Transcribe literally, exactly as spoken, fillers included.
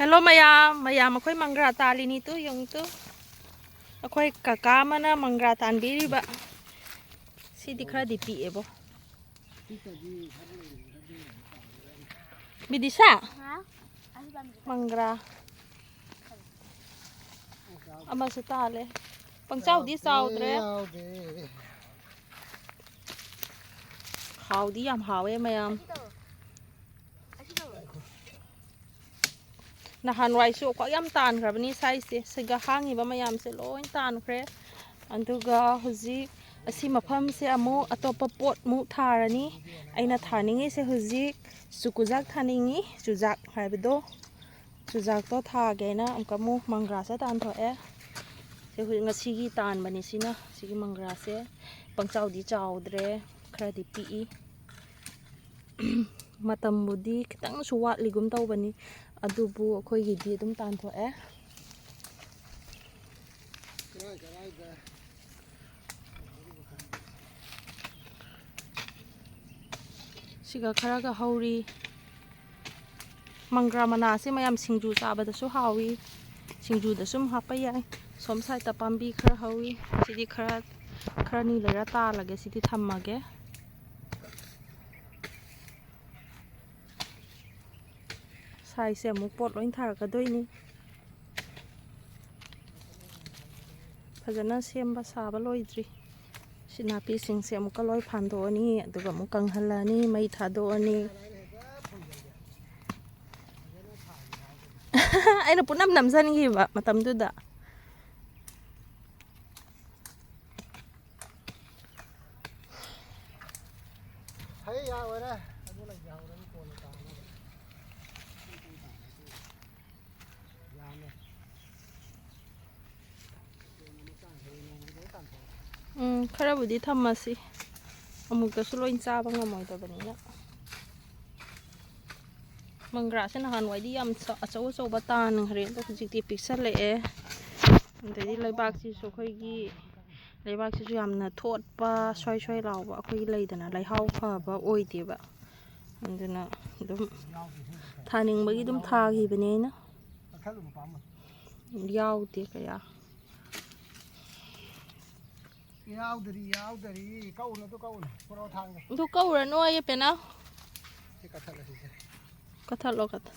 Hello ꯃꯌꯥꯝ, ꯃꯌꯥꯝ ꯑꯩꯈꯣꯏ ꯃꯪꯒ꯭ꯔꯥ ꯇꯥꯜꯂꯤꯅꯤ ꯇꯨ, ꯌꯦꯡꯉꯨ ꯇꯨ꯫ ꯑꯩꯈꯣꯏ ꯀꯀꯥ ꯑꯃꯅ ꯃꯪꯒ꯭ꯔꯥ ꯇꯥꯟꯕꯤꯔꯤꯕ꯫ ꯁꯤꯗꯤ ꯈꯔꯗꯤ ꯄꯤꯛꯑꯦꯕꯣ꯫ ꯕꯤꯗꯤꯁꯥ? ꯃꯪꯒ꯭ꯔꯥ ꯑꯃꯁꯨ ꯇꯥꯜꯂꯦ꯫ ꯄꯪꯆꯥꯎꯗꯤ ꯆꯥꯎꯗ꯭ꯔꯦ꯫ ꯌꯥꯎꯗꯦ꯫ ꯍꯥꯎꯗꯤ ꯌꯥꯝ ꯍꯥꯎꯋꯦ ꯃꯌꯥꯝ꯫ ꯅꯍꯥꯟꯋꯥꯏꯁꯨ ꯑꯩꯈꯣꯏ ꯌꯥꯝ ꯇꯥꯟꯈ꯭ꯔꯕꯅꯤ ꯁꯥꯏꯁꯦ꯫ ꯁꯤꯒ ꯍꯥꯡꯉꯤꯕ ꯃꯌꯥꯝꯁꯦ ꯂꯣꯏ ꯇꯥꯟꯈ꯭ꯔꯦ꯫ ꯑꯗꯨꯒ ꯍꯧꯖꯤꯛ ꯑꯁꯤ ꯃꯐꯝꯁꯦ ꯑꯃꯨꯛ ꯑꯇꯣꯞꯄ ꯄꯣꯠꯃꯨꯛ ꯊꯥꯔꯅꯤ꯫ ꯑꯩꯅ ꯊꯥꯅꯤꯡꯉꯤꯁꯦ ꯍꯧꯖꯤꯛ ꯆꯨꯀꯨꯖꯥꯛ ꯊꯥꯅꯤꯡꯉꯤ꯫ ꯆꯨꯖꯥꯛ ꯍꯥꯏꯕꯗꯣ, ꯆꯨꯖꯥꯛꯇꯣ ꯊꯥꯒꯦꯅ ꯑꯃꯨꯛꯀ ꯑꯃꯨꯛ ꯃꯪꯒ꯭ꯔꯥꯁꯦ ꯇꯥꯟꯊꯣꯛꯑꯦ꯫ ꯁꯤ ꯍꯧꯖꯤꯛ ꯉꯁꯤꯒꯤ ꯇꯥꯟꯕꯅꯤ ꯁꯤꯅ꯫ ꯁꯤꯒꯤ ꯃꯪꯒ꯭ꯔꯥꯁꯦ ꯄꯪꯆꯥꯎꯗꯤ ꯆꯥꯎꯗ꯭ꯔꯦ, ꯈꯔꯗꯤ ꯄꯤꯛꯏ꯫ ꯃꯇꯝꯕꯨꯗꯤ ꯈꯤꯇꯪꯁꯨ ꯋꯥꯠꯂꯤꯒꯨꯝ ꯇꯧꯕꯅꯤ, ꯑꯗꯨꯕꯨ ꯑꯩꯈꯣꯏꯒꯤꯗꯤ ꯑꯗꯨꯝ ꯇꯥꯟꯊꯣꯛꯑꯦ꯫ ꯁꯤꯒ ꯈꯔꯒ ꯍꯧꯔꯤ꯫ ꯃꯪꯒ꯭ꯔꯥ ꯃꯅꯥꯁꯦ ꯃꯌꯥꯝ ꯁꯤꯡꯖꯨ ꯆꯥꯕꯗꯁꯨ ꯍꯥꯎꯏ, ꯁꯤꯡꯖꯨꯗꯁꯨ ꯑꯗꯨꯝ ꯍꯥꯞꯄ ꯌꯥꯏ꯫ ꯁꯣꯝ ꯁꯥꯏꯠꯇ ꯄꯥꯝꯕꯤ ꯈꯔ ꯍꯧꯏ꯫ ꯁꯤꯗꯤ ꯈꯔ, ꯈꯔꯅꯤ ꯂꯩꯔ ꯇꯥꯜꯂꯒꯦ, ꯁꯤꯗꯤ ꯊꯝꯃꯒꯦ꯫ ꯁꯥꯏꯁꯦ ꯑꯃꯨꯛ ꯄꯣꯠ ꯂꯣꯏ ꯊꯥꯔꯛꯀꯗꯣꯏꯅꯤ꯫ ꯐꯖꯅ ꯁꯦꯝꯕ ꯁꯥꯕ ꯂꯣꯏꯗ꯭ꯔꯤ꯫ ꯁꯤ ꯅꯥꯄꯤꯁꯤꯡꯁꯦ ꯑꯃꯨꯛꯀ ꯂꯣꯏ ꯐꯥꯟꯗꯣꯛꯑꯅꯤ, ꯑꯗꯨꯒ ꯑꯃꯨꯛ ꯀꯪꯍꯜꯂꯅꯤ, ꯃꯩ ꯊꯥꯗꯣꯛꯑꯅꯤ꯫ ꯑꯩꯅ ꯄꯨꯅꯝ ꯅꯝꯁꯤꯟꯈꯤꯕ ꯃꯇꯝꯗꯨꯗ꯫ ꯍꯩ ꯌꯥꯎꯔꯦ꯫ ꯑꯗꯨꯅ ꯌꯥꯎꯔꯅꯤ ꯀꯣꯟꯅ ꯇꯥꯅꯕ꯫ ꯌꯥꯝꯃꯦ꯫ ꯎꯝ, ꯈꯔꯕꯨꯗꯤ ꯊꯝꯃꯁꯤ꯫ ꯑꯃꯨꯛꯇꯁꯨ ꯂꯣꯏ ꯆꯥꯕ ꯉꯝꯃꯣꯏꯗꯕꯅꯤꯅ꯫ ꯃꯪꯒ꯭ꯔꯥꯁꯦ ꯅꯍꯥꯟꯋꯥꯏꯗꯤ ꯌꯥꯝ ꯆ-, ꯑꯆꯧ ꯑꯆꯧꯕ ꯇꯥꯟꯈ꯭ꯔꯦ, ꯑꯗꯣ ꯍꯧꯖꯤꯛꯇꯤ ꯄꯤꯛꯁꯜꯂꯛꯑꯦ꯫ ꯑꯗꯩꯗꯤ ꯂꯩꯕꯥꯛꯁꯤꯁꯨ ꯑꯩꯈꯣꯏꯒꯤ, ꯂꯩꯕꯥꯛꯁꯤꯁꯨ ꯌꯥꯝꯅ ꯊꯣꯠꯄ, ꯁ꯭ꯋꯥꯏ ꯁ꯭ꯋꯥꯏ ꯂꯥꯎꯕ, ꯑꯩꯈꯣꯏꯒꯤ ꯂꯩꯗꯅ ꯂꯩꯍꯥꯎ ꯐꯕ ꯑꯣꯏꯗꯦꯕ꯫ ꯑꯗꯨꯅ ꯑꯗꯨꯝ ꯊꯥꯅꯤꯡꯕꯒꯤ ꯑꯗꯨꯝ ꯊꯥꯈꯤꯕꯅꯦ ꯑꯩꯅ꯫ ꯈꯜꯂꯨꯅꯨ ꯄꯥꯝꯃꯣꯏ꯫ ꯌꯥꯎꯗꯦ ꯀꯌꯥ꯫ ꯌꯥꯎꯗꯔꯤ, ꯌꯥꯎꯗꯔꯤ꯫ ꯀꯛꯎꯅꯨ, ꯑꯗꯨ ꯀꯛꯎꯅꯨ꯫ ꯄꯨꯔꯛꯑꯣ ꯊꯥꯡꯒꯦ꯫ ꯑꯗꯨ ꯀꯧꯔꯅꯨ ꯑꯩ ꯄꯦꯅꯥꯎ꯫ ꯁꯤ ꯀꯛꯊꯠꯂꯁꯤꯁꯦ꯫ ꯀꯛꯊꯠꯂꯣ, ꯀꯛꯊꯠ꯫